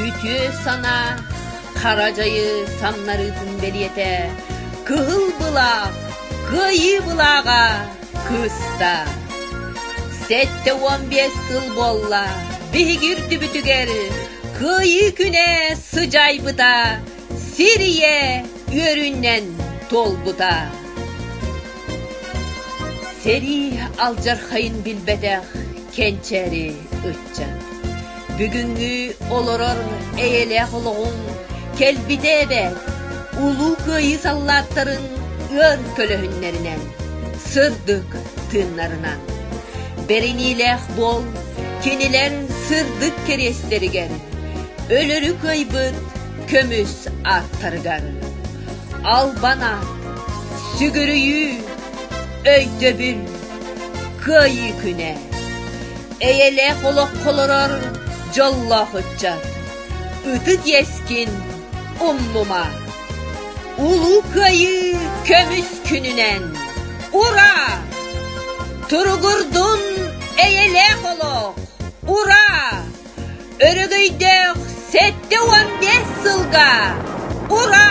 Үтүө санаа хара дьайы самнарыытын бэлиэтэ кыһыл былаах, кыайыы былааҕа кыыста. 75 сыл буолла биһиги үрдүбүтүгэр Кыайыы күнэ сыдьаайбыта, сир ийэ үөрүүнэн туолбута. Сэрии алдьархайын билбэтэх кэнчээри ыччат. Бүгүҥҥү олорор эйэлээх олоҕуҥ кэлбитэ эбээт, Улуу Кыайыы саллааттарын ыар көлөһүннэринэн, сырдык тыыннарынан. Бэриниилээх буол, кинилэр сырдык кэриэстэригэр, өлөрү кыайбыт көмүс ааттарыгар. Албан аат, сүгүрүйүү, өйдөбүл, Кыайыы күнэ. Эйэлээх олоххо олорор дьоллоох ыччат, ытык иэскин умнума. Улуу Кыайыы көмүс күнүнэн! Ура! Туругурдун эйэлээх олох! Ура! Өрөгөйдөөх 75 сылга! Ура!